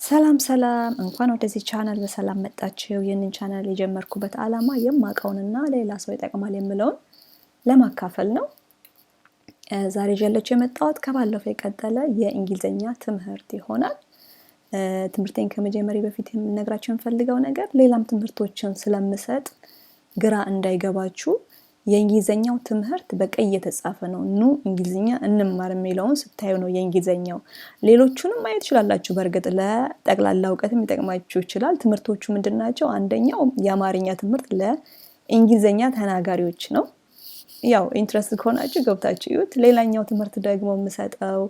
ሰላም ሰላም፣ እንኳን ወደዚህ ቻናል በሰላም መጣችሁ። ይህንን ቻናል የጀመርኩበት ዓላማ የማውቀውንና ለሌላ ሰው ይጠቅማል የምለውን ለማካፈል ነው። ዛሬ ይዤላችሁ የመጣሁት ከባለፈው የቀጠለ የእንግሊዝኛ ትምህርት ይሆናል። ትምህርቴን ከመጀመሪያ በፊት የምነግራችሁ የምፈልገው ነገር ሌላም ትምህርቶችን ስለምሰጥ ግራ እንዳይገባችሁ የእንግሊዘኛው ትምህርት በቀይ የተጻፈ ነው። ኑ እንግሊዝኛ እንማር የሚለውን ስታዩ ነው የእንግሊዘኛው። ሌሎቹንም ማየት ትችላላችሁ። በእርግጥ ለጠቅላላ እውቀትም ይጠቅማችሁ ይችላል። ትምህርቶቹ ምንድን ናቸው? አንደኛው የአማርኛ ትምህርት ለእንግሊዝኛ ተናጋሪዎች ነው። ያው interest ከሆናችሁ ገብታችሁ እዩት። ሌላኛው ትምህርት ደግሞ የምሰጠው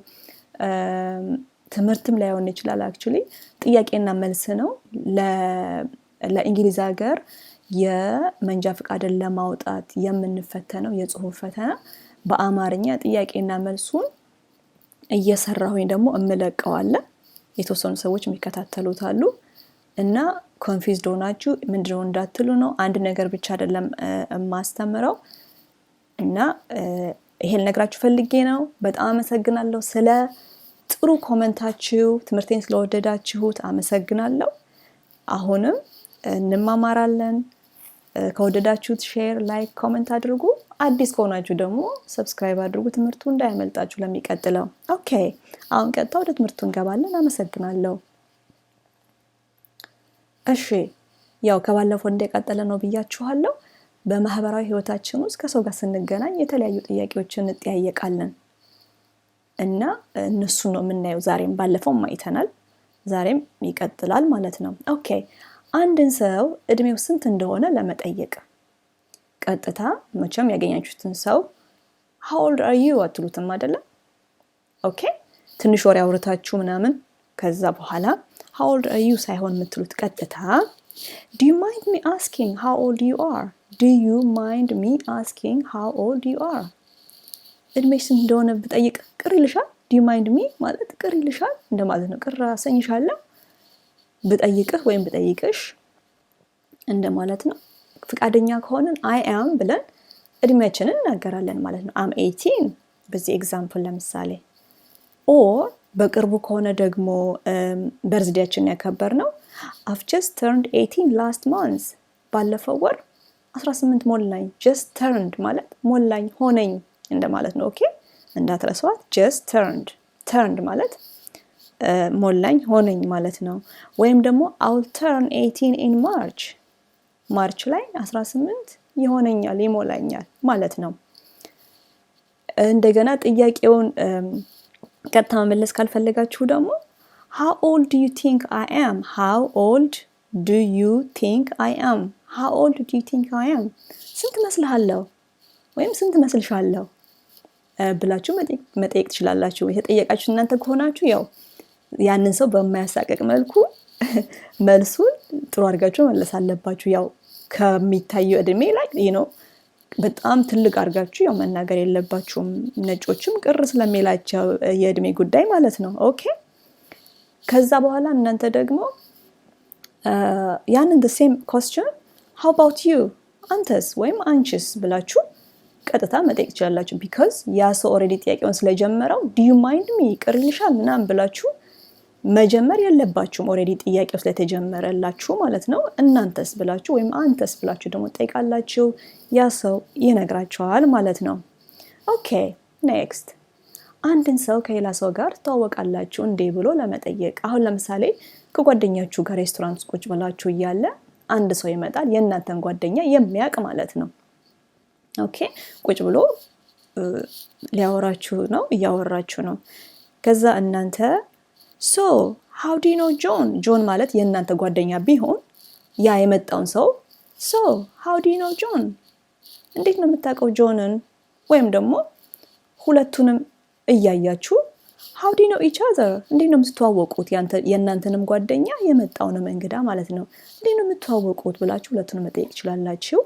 ትምህርትም ላይሆን ይችላል። Actually ጥያቄና መልስ ነው። ለእንግሊዝ ሀገር የመንጃ ፈቃድን ለማውጣት የምንፈተነው የጽሁፍ ፈተና በአማርኛ ጥያቄና መልሱን እየሰራሁኝ ደግሞ እምለቀው አለ። የተወሰኑ ሰዎች የሚከታተሉት አሉ እና confused ሆናችሁ ምንድነው እንዳትሉ ነው። አንድ ነገር ብቻ አይደለም የማስተምረው እና ይሄን ልነግራችሁ ፈልጌ ነው። በጣም አመሰግናለሁ ስለ ጥሩ comment ኣችሁ፣ ትምህርቴን ስለወደዳችሁት አመሰግናለሁ። አሁንም እንማማራለን። ከወደዳችሁት share፣ like፣ comment አድርጉ። አዲስ ከሆናችሁ ደግሞ subscribe አድርጉ፣ ትምህርቱ እንዳያመልጣችሁ ለሚቀጥለው። Okay፣ አሁን ቀጥታ ወደ ትምህርቱ እንገባለን። አመሰግናለሁ። እሺ፣ ያው ከባለፈው እንደቀጠለ ነው ብያችኋለሁ። በማህበራዊ ህይወታችን ውስጥ ከሰው ጋር ስንገናኝ የተለያዩ ጥያቄዎችን እንጠያየቃለን እና እነሱን ነው የምናየው ዛሬም። ባለፈውም አይተናል፣ ዛሬም ይቀጥላል ማለት ነው። Okay፣ አንድን ሰው እድሜው ስንት እንደሆነ ለመጠየቅ ቀጥታ መቼም ያገኛችሁትን ሰው "How old are you?" አትሉትም አይደለም? Okay፣ ትንሽ ወሬ አውርታችሁ ምናምን ከዛ በኋላ "How old are you?" ሳይሆን የምትሉት ቀጥታ "Do you mind me asking how old you are? Do you mind me asking how old you are?" እድሜሽ ስንት እንደሆነ ብጠይቅ ቅር ይልሻል? "Do you mind me" ማለት ቅር ይልሻል እንደማለት ነው። ቅር አሰኝሻለሁ ብጠይቅህ ወይም ብጠይቅሽ እንደማለት ነው። ፍቃደኛ ከሆንን "I am" ብለን እድሜያችንን እናገራለን ማለት ነው። "I'm 18" በዚህ example ለምሳሌ፣ or በቅርቡ ከሆነ ደግሞ birthday ያችንን ያከበርነው፣ "I've just turned 18 last month"፣ ባለፈው ወር 18 ሞላኝ። "Just turned" ማለት ሞላኝ፣ ሆነኝ እንደማለት ነው። Okay፣ እንዳትረሷት። "Just turned"፣ "turned" ማለት ሞላኝ፣ ሆነኝ ማለት ነው። ወይም ደግሞ "I'll turn 18 in March"፣ March ላይ 18 ይሆነኛል፣ ይሞላኛል ማለት ነው። እንደገና ጥያቄውን ቀጥታ መመለስ ካልፈለጋችሁ ደግሞ "How old do you think I am? How old do you think I am? How old do you think I am?" ስንት እመስልሃለሁ ወይም ስንት እመስልሻለሁ ብላችሁ መጠየቅ ትችላላችሁ። የተጠየቃችሁ እናንተ ከሆናችሁ ያው ያንን ሰው በማያሳቅቅ መልኩ መልሱን ጥሩ አድርጋችሁ መመለስ አለባችሁ። ያው ከሚታየው እድሜ ላይ በጣም ትልቅ አድርጋችሁ ያው መናገር የለባችሁም። ነጮችም ቅር ስለሚላቸው የእድሜ ጉዳይ ማለት ነው። Okay፣ ከዛ በኋላ እናንተ ደግሞ ያንን same question "How about you?" አንተስ ወይም አንቺስ ብላችሁ ቀጥታ መጠየቅ ትችላላችሁ። Because ያ ሰው already ጥያቄውን ስለጀመረው "Do you mind me?" ቅር ይልሻል ምናምን ብላችሁ መጀመር የለባችሁም። Already ጥያቄው ስለተጀመረላችሁ ማለት ነው። እናንተስ ብላችሁ ወይም አንተስ ብላችሁ ደግሞ ትጠይቃላችሁ። ያ ሰው ይነግራችኋል ማለት ነው። Okay, next፣ አንድን ሰው ከሌላ ሰው ጋር ትተዋወቃላችሁ እንዴ ብሎ ለመጠየቅ፣ አሁን ለምሳሌ ከጓደኛችሁ ጋር ሬስቶራንት ቁጭ ብላችሁ እያለ አንድ ሰው ይመጣል፣ የእናንተን ጓደኛ የሚያውቅ ማለት ነው። Okay፣ ቁጭ ብሎ ሊያወራችሁ ነው፣ እያወራችሁ ነው። ከዛ እናንተ "So how do you know John?" ጆን ማለት የእናንተ ጓደኛ ቢሆን ያ የመጣውን ሰው "So how do you know John?" እንዴት ነው የምታውቀው ጆንን? ወይም ደግሞ ሁለቱንም እያያችሁ "How do you know each other?" እንዴት ነው የምትተዋወቁት? የእናንተንም ጓደኛ የመጣውንም እንግዳ ማለት ነው። እንዴት ነው የምትተዋወቁት ብላችሁ ሁለቱንም መጠየቅ ትችላላችሁ።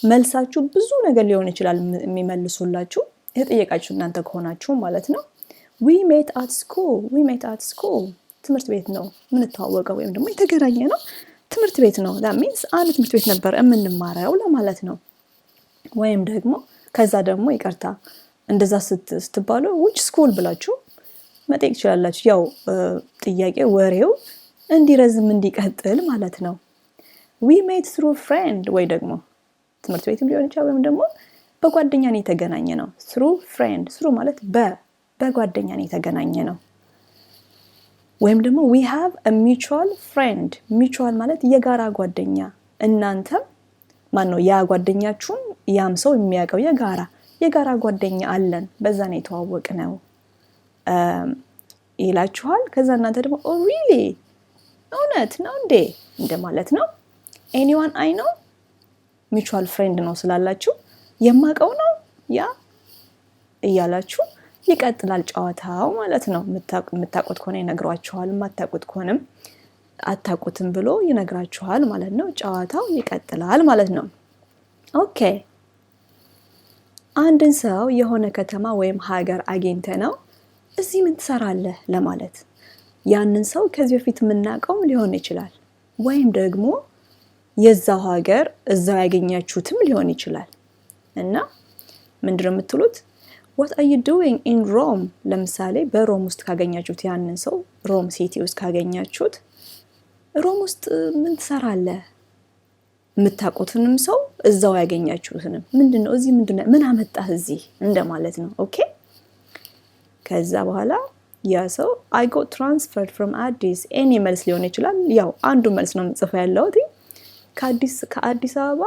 መልሳችሁ ብዙ ነገር ሊሆን ይችላል የሚመልሱላችሁ፣ የተጠየቃችሁ እናንተ ከሆናችሁ ማለት ነው። "We met at school. We met at school." ትምህርት ቤት ነው የምንተዋወቀው ወይም ደግሞ የተገናኘነው ትምህርት ቤት ነው። That means አንድ ትምህርት ቤት ነበር የምንማረው ለማለት ነው። ወይም ደግሞ ከዛ ደግሞ ይቅርታ እንደዛ ስትባሉ "Which school?" ብላችሁ መጠየቅ ትችላላችሁ። ያው ጥያቄ ወሬው እንዲረዝም እንዲቀጥል ማለት ነው። We met through friend ወይ ደግሞ ትምህርት ቤትም ሊሆን ይችላል፣ ወይም ደግሞ በጓደኛ ነው የተገናኘነው። Through friend፣ through ማለት በጓደኛ ነው የተገናኘነው። ወይም ደግሞ we have a mutual friend። Mutual ማለት የጋራ ጓደኛ፣ እናንተም ማን ነው ያ ጓደኛችሁም ያም ሰው የሚያውቀው የጋራ ጓደኛ አለን፣ በዛ ነው የተዋወቅነው ይላችኋል። ከዛ እናንተ ደግሞ "Oh really? እውነት ነው እንዴ?" እንደማለት ነው። "Anyone I know?" Mutual friend ነው ስላላችሁ የማውቀው ነው ያ እያላችሁ ይቀጥላል ጨዋታው ማለት ነው። የምታውቁት ከሆነ ይነግሯችኋል፣ የማታውቁት ከሆነም አታውቁትም ብሎ ይነግራችኋል ማለት ነው። ጨዋታው ይቀጥላል ማለት ነው። Okay፣ አንድን ሰው የሆነ ከተማ ወይም ሀገር አግኝተነው እዚህ ምን ትሰራለህ ለማለት ያንን ሰው ከዚህ በፊት የምናውቀውም ሊሆን ይችላል፣ ወይም ደግሞ የዛው ሀገር እዛው ያገኛችሁትም ሊሆን ይችላል። እና ምንድነው የምትሉት? "What are you doing in Rome?" ለምሳሌ በሮም ውስጥ ካገኛችሁት፣ ያንን ሰው ሮም city ውስጥ ካገኛችሁት ሮም ውስጥ ምን ትሰራለህ? የምታውቁትንም ሰው እዛው ያገኛችሁትንም ምንድን ነው እዚህ ምንድን ነው ምን አመጣህ እዚህ እንደማለት ነው። Okay፣ ከዛ በኋላ ያ ሰው "I got transferred from Addis" any መልስ ሊሆን ይችላል። ያው አንዱ መልስ ነው የምጽፈው ያለሁት፣ ከአዲስ አበባ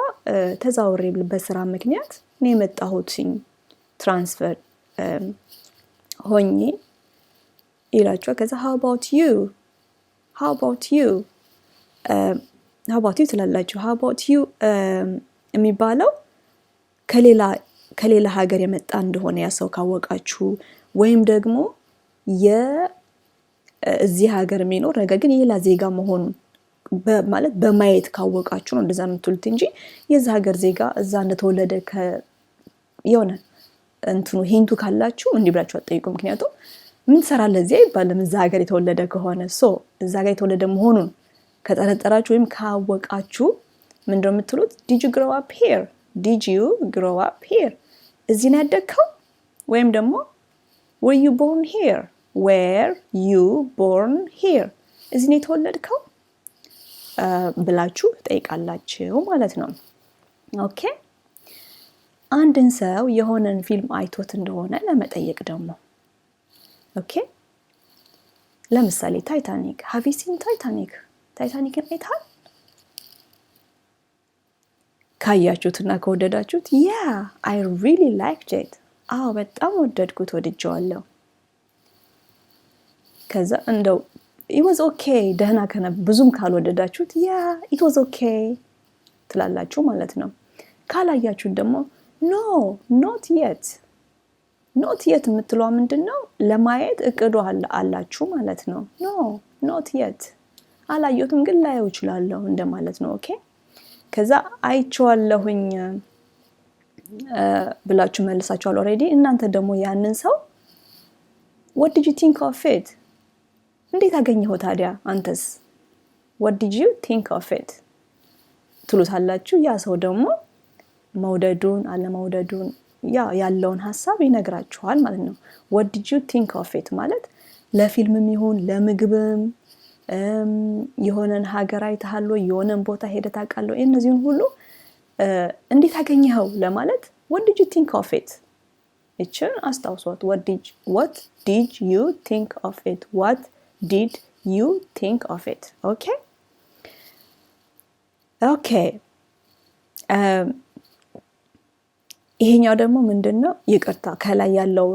ተዛውሬ በስራ ምክንያት ነው የመጣሁትኝ፣ transfer ሆኜ ይላችኋል። ከዛ "How about you? How about you? How about you?" ትላላችሁ። "How about you" የሚባለው ከሌላ ሀገር የመጣ እንደሆነ ያ ሰው ካወቃችሁ ወይም ደግሞ የእዚህ ሀገር የሚኖር ነገር ግን የሌላ ዜጋ መሆኑን ማለት በማየት ካወቃችሁ ነው እንደዛ የምትሉት እንጂ የዛ ሀገር ዜጋ እዛ እንደተወለደ የሆነ እንትኑ hint ኡ ካላችሁ እንዲህ ብላችሁ አትጠይቁ። ምክንያቱም ምን ትሰራለህ እዚህ አይባልም እዛ ሀገር የተወለደ ከሆነ። So እዛ ሀገር የተወለደ መሆኑን ከጠረጠራችሁ ወይም ካወቃችሁ ምንድነው የምትሉት? "Did you grow up here? Did you grow up here?" እዚህ ነው ያደግከው? ወይም ደግሞ "Were you born here? Were you born here?" እዚህ ነው የተወለድከው ብላችሁ ትጠይቃላችሁ ማለት ነው። Okay፣ አንድን ሰው የሆነን ፊልም አይቶት እንደሆነ ለመጠየቅ ደግሞ፣ okay፣ ለምሳሌ ታይታኒክ፣ "Have you seen Titanic?" ታይታኒክን አይተሃል? ካያችሁትና ከወደዳችሁት "Yeah, I really liked it." አዎ በጣም ወደድኩት፣ ወድጀዋለሁ። ከዛ እንደው it was okay፣ ደህና ከነ ብዙም ካልወደዳችሁት "Yeah, it was okay" ትላላችሁ ማለት ነው። ካላያችሁት ደግሞ "No, not yet." "Not yet" የምትለዋ ምንድን ነው? ለማየት እቅዱ አላችሁ ማለት ነው። "No, not yet" አላየሁትም ግን ላየው እችላለሁ እንደማለት ነው። Okay፣ ከዛ አይቼዋለሁኝ ብላችሁ መልሳችኋል already። እናንተ ደግሞ ያንን ሰው "What did you think of it?" እንዴት አገኘኸው ታዲያ አንተስ? "What did you think of it?" ትሉታላችሁ። ያ ሰው ደግሞ መውደዱን አለመውደዱን ያ ያለውን ሀሳብ ይነግራችኋል ማለት ነው። "What did you think of it" ማለት ለፊልምም ይሁን ለምግብም፣ የሆነን ሀገር አይተሃል ወይ፣ የሆነን ቦታ ሄደህ ታውቃለህ ወይ፣ እነዚህን ሁሉ እንዴት አገኘኸው ለማለት "What did you think of it?" ይችን አስታውሷት። "What did you think of it? What did you think of it?" Okay። ይሄኛው ደግሞ ምንድን ነው? ይቅርታ ከላይ ያለው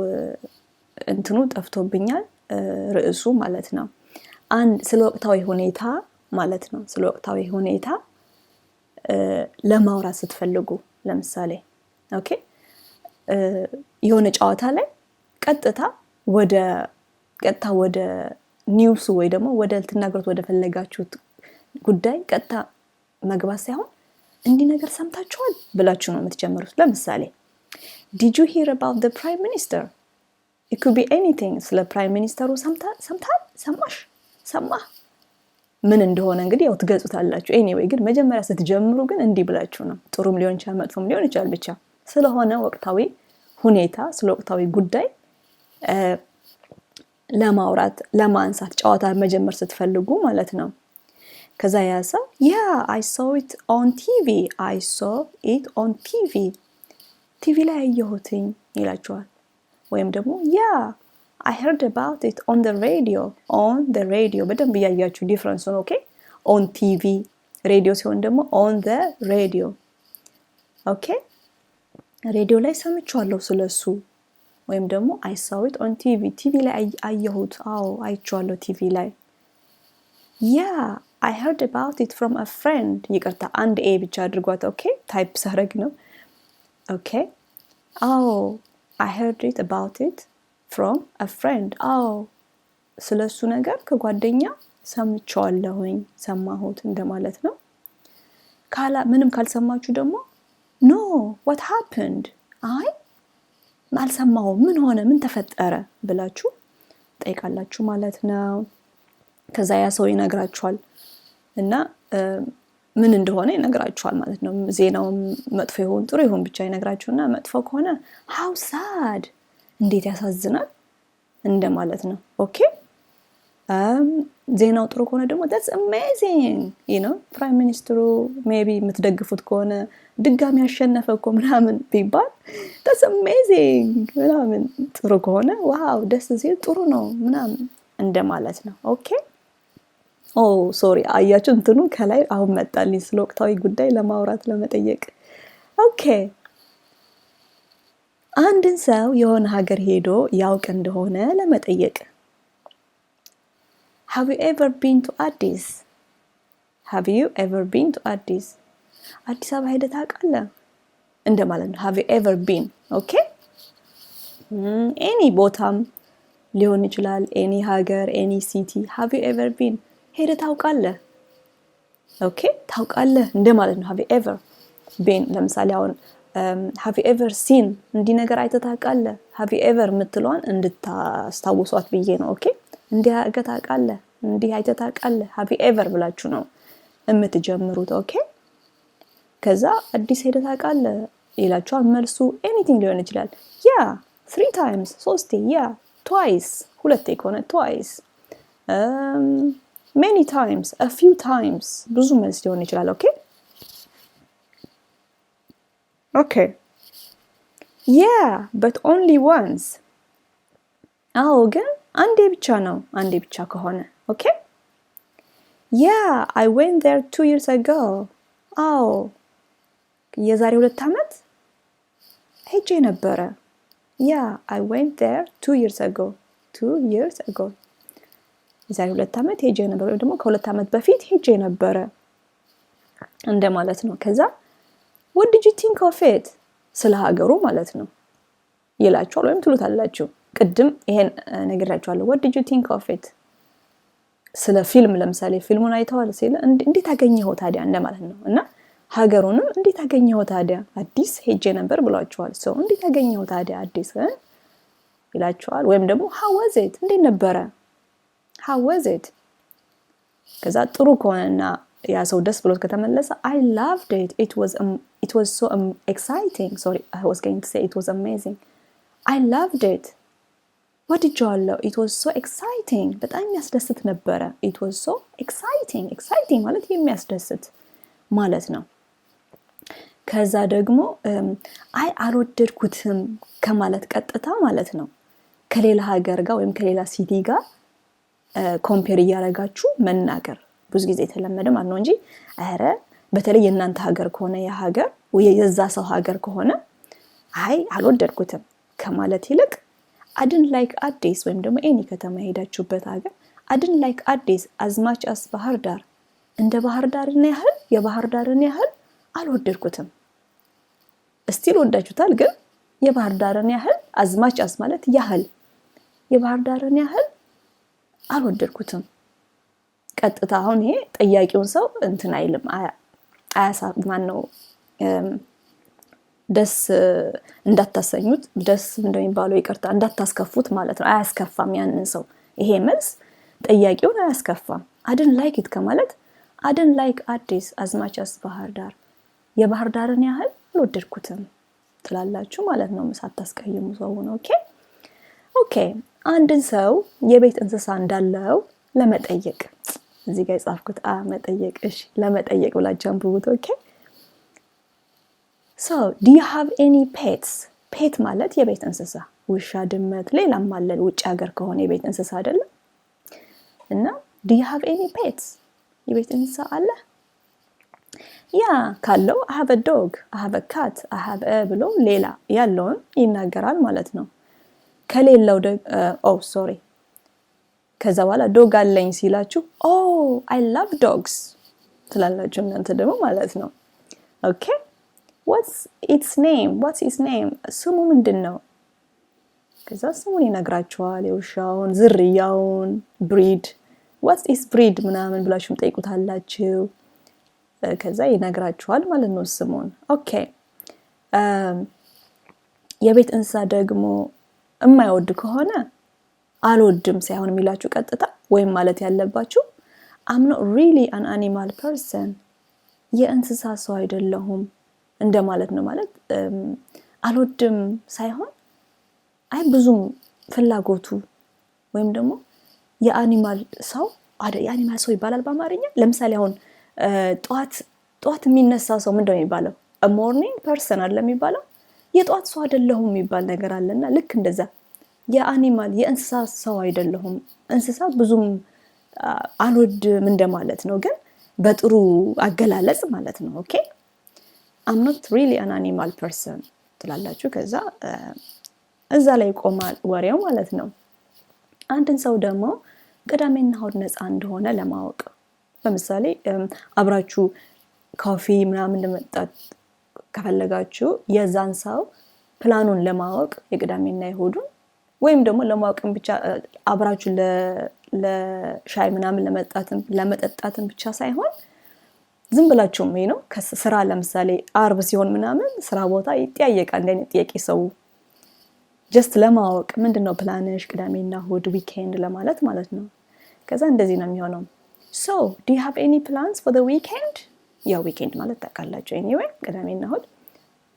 እንትኑ ጠፍቶብኛል፣ ርዕሱ ማለት ነው። አንድ ስለ ወቅታዊ ሁኔታ ማለት ነው። ስለ ወቅታዊ ሁኔታ ለማውራት ስትፈልጉ ለምሳሌ፣ okay፣ የሆነ ጨዋታ ላይ ቀጥታ ወደ news ኡ ወይ ደግሞ ወደ ልትናገሩት ወደ ፈለጋችሁት ጉዳይ ቀጥታ መግባት ሳይሆን እንዲህ ነገር ሰምታችኋል ብላችሁ ነው የምትጀምሩት። ለምሳሌ "Did you hear about the prime minister?" It could be anything። ስለ prime minister ኡ ሰምተሃል፣ ሰማሽ፣ ሰማህ፣ ምን እንደሆነ እንግዲህ ያው ትገልጹታላችሁ። Anyway ግን መጀመሪያ ስትጀምሩ ግን እንዲህ ብላችሁ ነው። ጥሩም ሊሆን ይችላል፣ መጥፎም ሊሆን ይችላል። ብቻ ስለሆነ ወቅታዊ ሁኔታ፣ ስለ ወቅታዊ ጉዳይ ለማውራት፣ ለማንሳት፣ ጨዋታ መጀመር ስትፈልጉ ማለት ነው። ከዛ ያ ሰው "Yeah, I saw it on TV. I saw it on TV." ቲቪ ላይ አየሁትኝ ይላችኋል። ወይም ደግሞ "Yeah, I heard about it on the radio." On the radio፣ በደንብ እያያችሁ difference ኡን፣ okay። On TV ሬዲዮ ሲሆን ደግሞ on the radio, okay። ሬዲዮ ላይ ሰምቼዋለሁ ስለሱ ወይም ደግሞ "I saw it on TV." ቲቪ ላይ አየሁት፣ አዎ አይቼዋለሁ ቲቪ ላይ። "Yeah, I heard about it from a friend." ይቅርታ፣ አንድ A ብቻ አድርጓት፣ okay፣ type ሳረግ ነው፣ okay። አዎ፣ "I heard it about it from a friend." አዎ፣ ስለ እሱ ነገር ከጓደኛ ሰምቼዋለሁኝ፣ ሰማሁት እንደማለት ነው። ምንም ካልሰማችሁ ደግሞ "No, what happened?" አይ አልሰማሁም፣ ምን ሆነ፣ ምን ተፈጠረ ብላችሁ ጠይቃላችሁ ማለት ነው። ከዛ ያ ሰው ይነግራችኋል እና ምን እንደሆነ ይነግራችኋል ማለት ነው። ዜናውም መጥፎ ይሁን ጥሩ ይሁን ብቻ ይነግራችሁና መጥፎ ከሆነ "How sad." እንዴት ያሳዝናል እንደማለት ነው። Okay፣ ዜናው ጥሩ ከሆነ ደግሞ "That's amazing." Prime minister ኡ maybe የምትደግፉት ከሆነ ድጋሚ ያሸነፈ እኮ ምናምን ቢባል "That's amazing" ምናምን፣ ጥሩ ከሆነ wow ደስ ሲል ጥሩ ነው ምናምን እንደማለት ነው። Okay, oh sorry፣ አያችሁ እንትኑ ከላይ አሁን መጣልኝ ስለ ወቅታዊ ጉዳይ ለማውራት፣ ለመጠየቅ። Okay፣ አንድን ሰው የሆነ ሀገር ሄዶ ያውቅ እንደሆነ ለመጠየቅ "Have you ever been to Addis? Have you ever been to Addis?" አዲስ አበባ ሄደህ ታውቃለህ እንደማለት ነው። Have you ever been, okay። Any ቦታም ሊሆን ይችላል። Any ሀገር፣ any city። Have you ever been፣ ሄደህ ታውቃለህ? Okay፣ ታውቃለህ እንደማለት ነው። Have you ever been፣ ለምሳሌ አሁን have you ever seen፣ እንዲህ ነገር አይተህ ታውቃለህ? Have you ever የምትለዋን እንድታስታውሷት ብዬ ነው። Okay፣ እንዲህ አድርገህ ታውቃለህ? እንዲህ አይተህ ታውቃለህ? Have you ever ብላችሁ ነው የምትጀምሩት። Okay፣ ከዛ አዲስ ሄደህ ታውቃለህ ይላችኋል። መልሱ anything ሊሆን ይችላል። Yeah, three times፣ ሶስቴ፣ yeah, twice፣ ሁለቴ ከሆነ twice፣ many times፣ a few times፣ ብዙ መልስ ሊሆን ይችላል። Okay, "Yeah, but only once." አዎ ግን አንዴ ብቻ ነው። አንዴ ብቻ ከሆነ okay። "Yeah, I went there 2 years ago." አዎ የዛሬ 2 ዓመት ሄጄ ነበረ። "Yeah, I went there 2 years ago." 2 years ago፣ የዛሬ 2 ዓመት ሄጄ ነበር፣ ወይም ደግሞ ከ2 ዓመት በፊት ሄጄ ነበረ እንደማለት ነው። ከዛ "What did you think of it?" ስለ ሀገሩ ማለት ነው ይላችኋል ወይም ትሉታላችሁ። ቅድም ይሄን ነግሬያችኋለሁ። "What did you think of it?" ስለ ፊልም ለምሳሌ ፊልሙን አይተዋል ሲል እንዴት አገኘኸው ታዲያ እንደማለት ነው። እና ሀገሩንም እንዴት አገኘኸው ታዲያ፣ አዲስ ሄጄ ነበር ብሏችኋል። So እንዴት አገኘኸው ታዲያ አዲስ ይላችኋል። ወይም ደግሞ "How was it?" እንዴት ነበረ? "How was it?" ከዛ ጥሩ ከሆነና ያ ሰው ደስ ብሎት ከተመለሰ "I loved it. It was so exciting." Sorry, I was going to say "it was amazing." "I loved it." ወድጄዋለሁ። "It was so exciting." በጣም የሚያስደስት ነበረ። "It was so exciting." Exciting ማለት የሚያስደስት ማለት ነው። ከዛ ደግሞ አይ አልወደድኩትም ከማለት ቀጥታ ማለት ነው ከሌላ ሀገር ጋር ወይም ከሌላ city ጋር compare እያደረጋችሁ መናገር ብዙ ጊዜ የተለመደ ማለት ነው እንጂ ኧረ በተለይ የእናንተ ሀገር ከሆነ፣ የሀገር የዛ ሰው ሀገር ከሆነ አይ አልወደድኩትም ከማለት ይልቅ "I didn't like Addis" ወይም ደግሞ any ከተማ የሄዳችሁበት ሀገር "I didn't like Addis as much as ባህር ዳር።" እንደ ባህር ዳርን ያህል፣ የባህር ዳርን ያህል አልወደድኩትም። Still ወዳችሁታል፣ ግን የባህር ዳርን ያህል፣ as much as ማለት ያህል፣ የባህር ዳርን ያህል አልወደድኩትም። ቀጥታ አሁን ይሄ ጠያቂውን ሰው እንትን አይልም፣ አያሳ ማን ነው ደስ እንዳታሰኙት፣ ደስ እንደሚባለው ይቅርታ፣ እንዳታስከፉት ማለት ነው። አያስከፋም ያንን ሰው፣ ይሄ መልስ ጠያቂውን አያስከፋም። "I didn't like it" ከማለት "I didn't like Addis as much as ባህር ዳር።" የባህር ዳርን ያህል አልወደድኩትም ትላላችሁ ማለት ነው። ሳታስቀይሙ ሰውን። Okay, አንድን ሰው የቤት እንስሳ እንዳለው ለመጠየቅ፣ እዚህ ጋር የጻፍኩት መጠየቅ፣ እሺ ለመጠየቅ ብላችሁ አንብቡት። Okay, so do you have any pets? Pet ማለት የቤት እንስሳ፣ ውሻ፣ ድመት፣ ሌላም አለ። ውጭ ሀገር ከሆነ የቤት እንስሳ አይደለም። እና do you have any pets? የቤት እንስሳ አለ? Yeah ካለው I have a dog, I have a cat, I have a ብሎ ሌላ ያለውን ይናገራል ማለት ነው። ከሌለው፣ oh sorry፣ ከዛ በኋላ dog አለኝ ሲላችሁ "Oh, I love dogs" ትላላችሁ እናንተ ደግሞ ማለት ነው። Okay, what's its name? What's its name? ስሙ ምንድን ነው? ከዛ ስሙን ይነግራችኋል። የውሻውን ዝርያውን፣ breed፣ what's its breed ምናምን ብላችሁም ጠይቁታላችሁ። ከዛ ይነግራችኋል ማለት ነው ስሙን። Okay, የቤት እንስሳ ደግሞ የማይወድ ከሆነ አልወድም ሳይሆን የሚላችሁ ቀጥታ ወይም ማለት ያለባችሁ "I'm not really an animal person"፣ የእንስሳ ሰው አይደለሁም እንደማለት ነው። ማለት አልወድም ሳይሆን አይ ብዙም ፍላጎቱ ወይም ደግሞ የ animal ሰው፣ የ animal ሰው ይባላል በአማርኛ። ለምሳሌ አሁን ጠዋት ጠዋት የሚነሳ ሰው ምንድን ነው የሚባለው? Morning person አለ የሚባለው። የጠዋት ሰው አይደለሁም የሚባል ነገር አለና ልክ እንደዛ የ animal፣ የእንስሳ ሰው አይደለሁም፣ እንስሳ ብዙም አልወድም እንደማለት ነው፣ ግን በጥሩ አገላለጽ ማለት ነው። Okay, "I'm not really an animal person" ትላላችሁ። ከዛ እዛ ላይ ይቆማል ወሬው ማለት ነው። አንድን ሰው ደግሞ ቅዳሜና እሁድ ነፃ እንደሆነ ለማወቅ፣ ለምሳሌ አብራችሁ coffee ምናምን ለመጠጣት ከፈለጋችሁ የዛን ሰው ፕላኑን ለማወቅ፣ የቅዳሜና የእሁዱን፣ ወይም ደግሞ ለማወቅም ብቻ አብራችሁ ለሻይ ምናምን ለመጠጣትም ብቻ ሳይሆን ዝም ብላችሁም ነው ከስራ፣ ለምሳሌ አርብ ሲሆን ምናምን ስራ ቦታ ይጠያየቃል። እንደ አይነት ጥያቄ ሰው just ለማወቅ ምንድን ነው ፕላንሽ ቅዳሜና እሁድ weekend ለማለት ማለት ነው። ከዛ እንደዚህ ነው የሚሆነው። So do you have any plans for the weekend? ያው weekend ማለት ታውቃላችሁ። Anyway ቅዳሜና እሁድ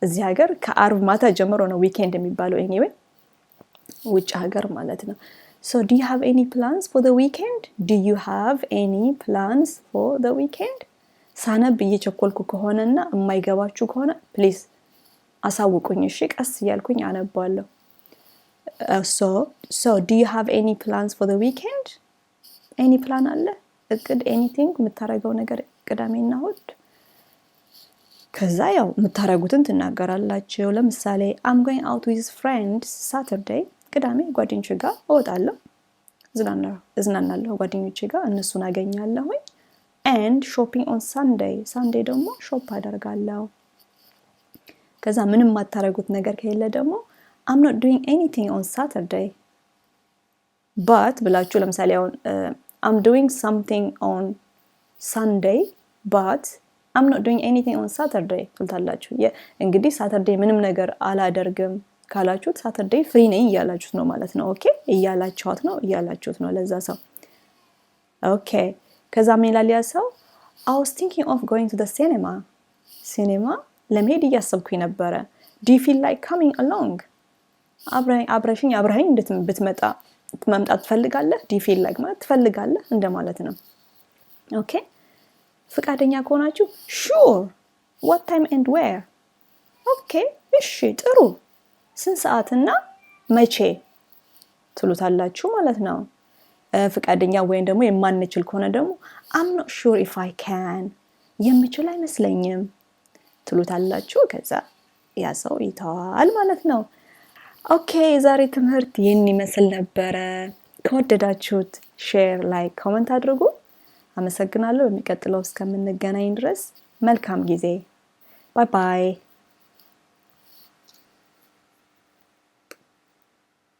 እዚህ ሀገር ከአርብ ማታ ጀምሮ ነው weekend የሚባለው። Anyway ውጭ ሀገር ማለት ነው። So do you have any plans for the weekend? Do you have any plans for the weekend? ሳነብ እየቸኮልኩ ከሆነና የማይገባችሁ ከሆነ please አሳውቁኝ። እሺ፣ ቀስ እያልኩኝ አነባለሁ። So do you have any plans for the weekend? Any plan አለ፣ እቅድ፣ anything የምታደርገው ነገር ቅዳሜና እሁድ? ከዛ ያው የምታደርጉትን ትናገራላችሁ። ለምሳሌ I'm going out with friends Saturday፣ ቅዳሜ ጓደኞቼ ጋር እወጣለሁ፣ እዝናናለሁ ጓደኞቼ ጋር፣ እነሱን አገኛለሁኝ። And shopping on Sunday፣ Sunday ደግሞ shop አደርጋለሁ። ከዛ ምንም የማታደርጉት ነገር ከሌለ ደግሞ "I'm not doing anything on Saturday but" ብላችሁ፣ ለምሳሌ አሁን "I'm doing something on Sunday but I'm not doing anything on Saturday" ትሉታላችሁ። እንግዲህ Saturday ምንም ነገር አላደርግም ካላችሁት Saturday free ነኝ እያላችሁት ነው ማለት ነው። Okay፣ እያላችኋት ነው፣ እያላችሁት ነው ለዛ ሰው። Okay፣ ከዛ ምን ይላል ያ ሰው? "I was thinking of going to cinema"፣ ሲኔማ ለመሄድ እያሰብኩኝ ነበረ። "Do you feel like coming along?" አብረሽኝ፣ አብረኸኝ ብትመጣ፣ መምጣት ትፈልጋለህ? Do you feel like ማለት ትፈልጋለህ እንደማለት ነው። Okay፣ ፍቃደኛ ከሆናችሁ "Sure, what time and where?" Okay፣ እሺ ጥሩ፣ ስንት ሰዓትና መቼ ትሉታላችሁ ማለት ነው። ፍቃደኛ ወይም ደግሞ የማንችል ከሆነ ደግሞ "I'm not sure if I can"፣ የምችል አይመስለኝም ትሉታላችሁ። ከዛ ያ ሰው ይተዋል ማለት ነው። Okay፣ የዛሬ ትምህርት ይህን ይመስል ነበረ። ከወደዳችሁት share፣ like፣ comment አድርጉ። አመሰግናለሁ። በሚቀጥለው እስከምንገናኝ ድረስ መልካም ጊዜ። Bye bye።